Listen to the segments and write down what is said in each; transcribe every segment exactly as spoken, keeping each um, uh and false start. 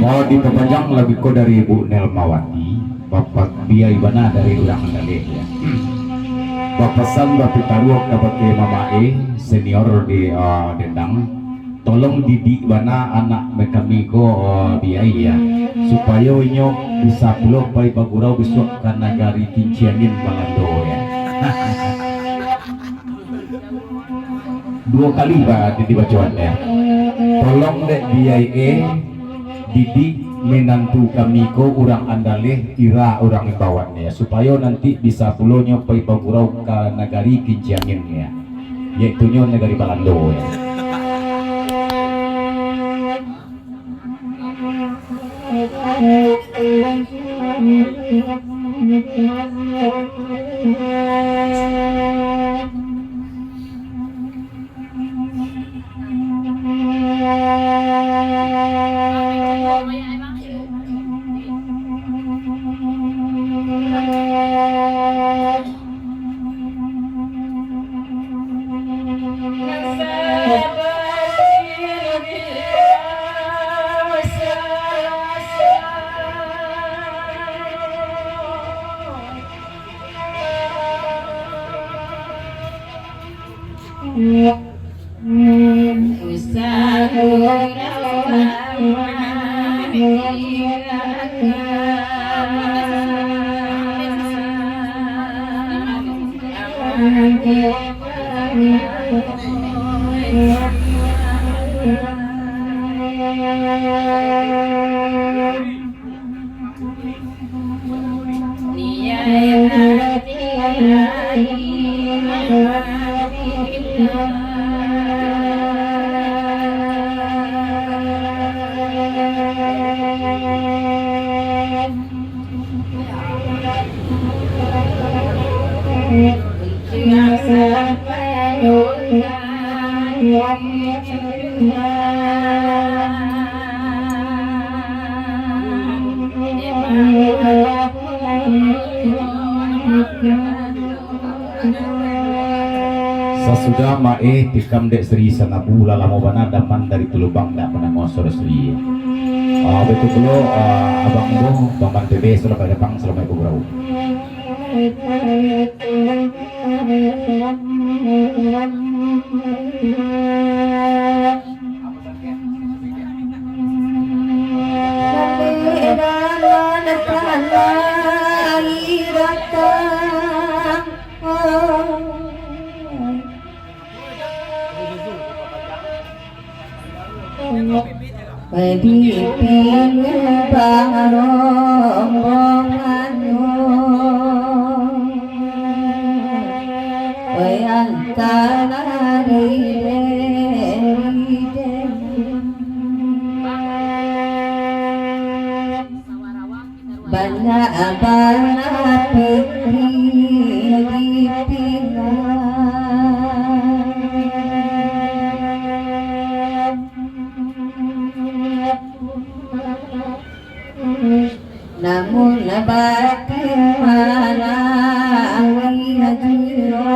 Mau dipapanjang lagu ko dari Ibu Nelmawati, Bapak Biai bana dari urang Mandaleh, ya. Bapasan bapitaruah kabake mamae senior di, ah, Dendang, tolong didik bana anak kami ko, ah, Biai, ya, supayo inyo bisa pulo pai bagurau bisuak ka nagari kinciangin Balando, ya. Duo kali ba-, di-, dibacoan, ya. Tolong dek Biai e, didik minantu kami ko urang Andaleh, Ira urang Imbauan, ya, supayo nanti bisa pulo nyo pai bagurau ka nagari kinciangin, ya, yaitunyo nagari Balando, ya. Sasudah maeh tikam dek Sri Sanabu, lah lamo bana daman dari Tulubang dak mandanga suaro Sri. Ah, baitu pulo, ah, abang ambo, Paman P B, salamaik datang, salamaik bagurau. Di pilu barombongan, oi, antara ridek-ridek. Banyak bana pitih di pinggan. Namun batin manawi jiro.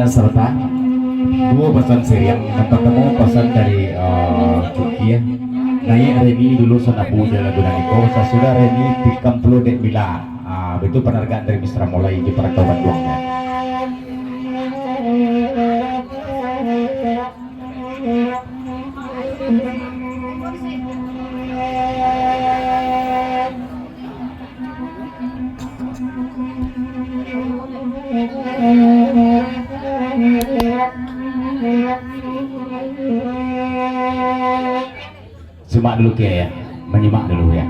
Sarta duo pasan siriang. Nan partamo pasan dari, eh, Cuki, ya. Naiak Reni dulu sanabu jo lagu nan iko, sasudah Reni tikam pulo dek Mila. Ah, itu panargaan dari Mister Molai di Parantau Banduang, ya. Simak dulu, Kiai, ya. Manyimak dulu, ya.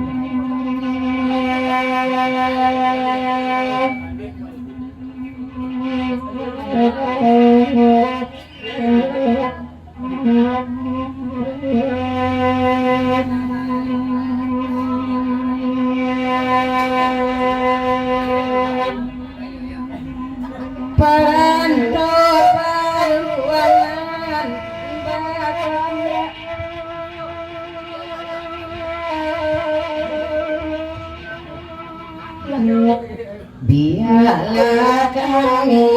Biarlah kami.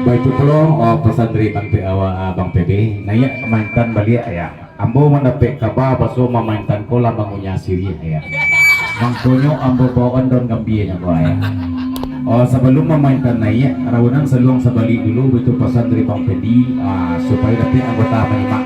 Baitu pulo, oh, pasan dari Bang Pe-, awak, ah, Bang P B, naiak maintan baliak, ya. Ambo mandapek kaba baso mamaintan ko lah mangunyah siriah, ya. Mangkonyo ambo bawakan daun gambianyo ko, ya. Oh, sabalum mamaintan naiak, rawanan saluang sabalik dulu, baitu pasan dari Bang Pedi, ah, supayo dapek anggota manyimak.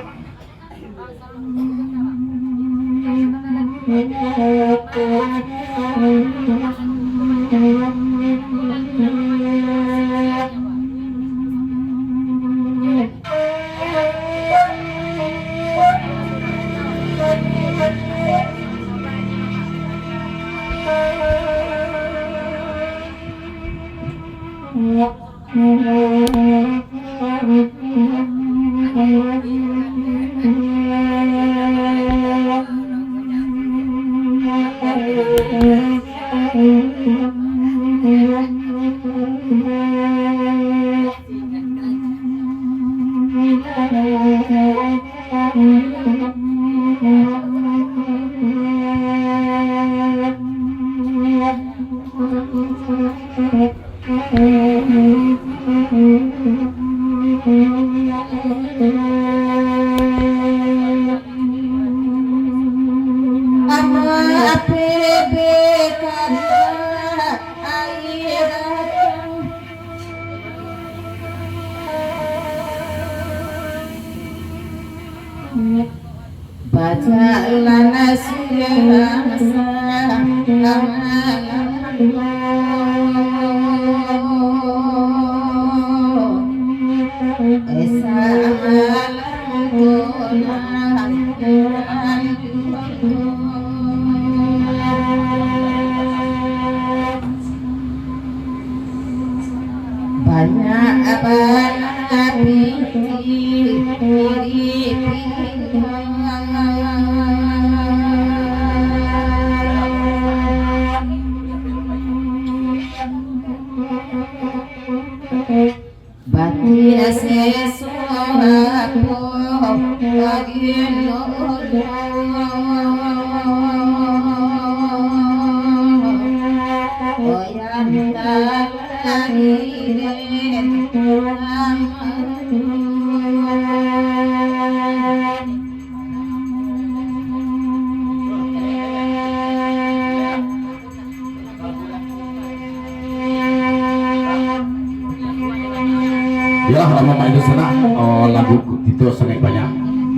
Bacalah nasihat. Banyak bana pitih. Batia sesuatu. Yolah, lamo main di sana. Oh, lagu kito sangaik banyak.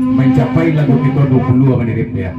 Mancapai lagu kito duo puluah menit, ya.